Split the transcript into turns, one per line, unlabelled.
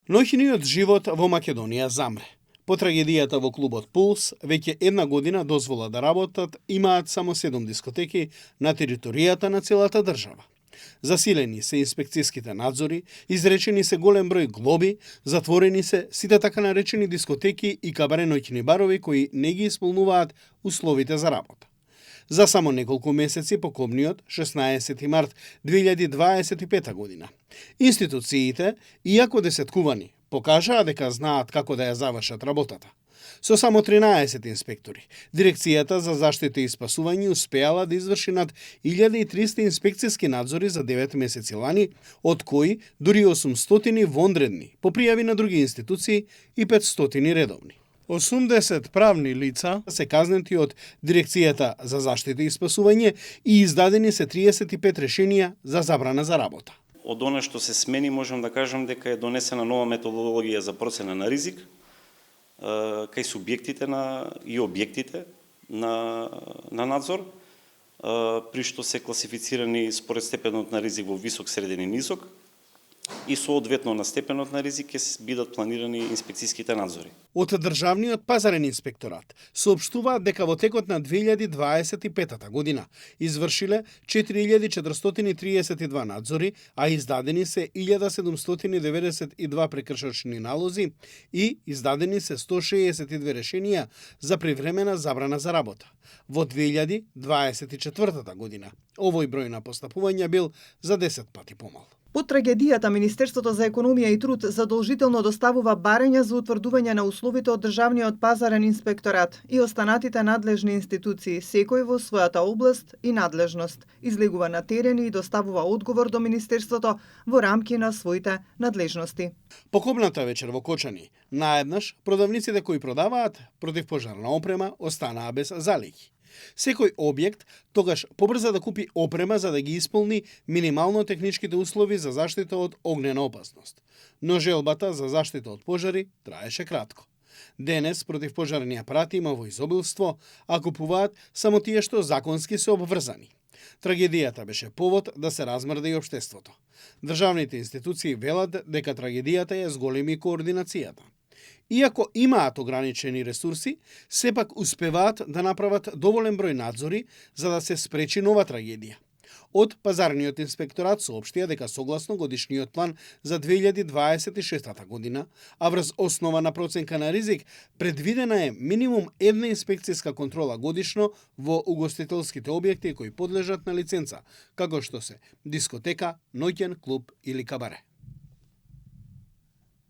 Ноќниот живот во Македонија замре. По трагедијата во клубот Пулс, веќе една година дозвола да работат имаат само 7 дискотеки на територијата на целата држава. Засилени се инспекцијските надзори, изречени се голем број глоби, затворени се сите така наречени дискотеки и кабаре ноќни барови кои не ги исполнуваат условите за работа. За само неколку месеци по кобниот 16 март 2025 година. Институциите, иако десеткувани, покажаа дека знаат како да ја завршат работата. Со само 13 инспектори, Дирекцијата за заштита и спасување успеала да изврши над 1300 инспекцијски надзори за 9 месеци лани, од кои дури 800 вонредни по пријави на други институции и 500 редовни. 80 правни лица се казнети од Дирекцијата за заштита и спасување и издадени се 35 решенија за забрана за работа.
Од она што се смени, можам да кажам дека е донесена нова методологија за процена на ризик кај субјектите и објектите на надзор, при што се класифицирани според степенот на ризик во висок, среден и нисок, и соодветно на степенот на ризик ќе бидат планирани инспекцијските надзори.
Од Државниот пазарен инспекторат соопштуваат дека во текот на 2025 година извршиле 4432 надзори, а издадени се 1792 прекршочни налози и издадени се 162 решенија за привремена забрана за работа. Во 2024 година овој број на постапувања бил за 10 пати помал.
По трагедијата, Министерството за економија и труд задолжително доставува барања за утврдување на условите од Државниот пазарен инспекторат и останатите надлежни институции, секој во својата област и надлежност. Излегува на терен и доставува одговор до Министерството во рамки на своите надлежности.
Покобната вечер во Кочани, наеднаш продавниците кои продаваат противпожарна опрема останаа без залики. Секој објект тогаш побрза да купи опрема за да ги исполни минимално техничките услови за заштита од огнена опасност. Но желбата за заштита од пожари траеше кратко. Денес противпожарни апарати има во изобилство, а купуваат само тие што законски се обврзани. Трагедијата беше повод да се размрда и општеството. Државните институции велат дека трагедијата ја зголеми координацијата. Иако имаат ограничени ресурси, сепак успеваат да направат доволен број надзори за да се спречи нова трагедија. Од Пазарниот инспекторат соопштија дека согласно годишниот план за 2026 година, а врз основа на проценка на ризик, предвидена е минимум една инспекцијска контрола годишно во угостителските објекти кои подлежат на лиценца, како што се дискотека, ноќен клуб или кабаре.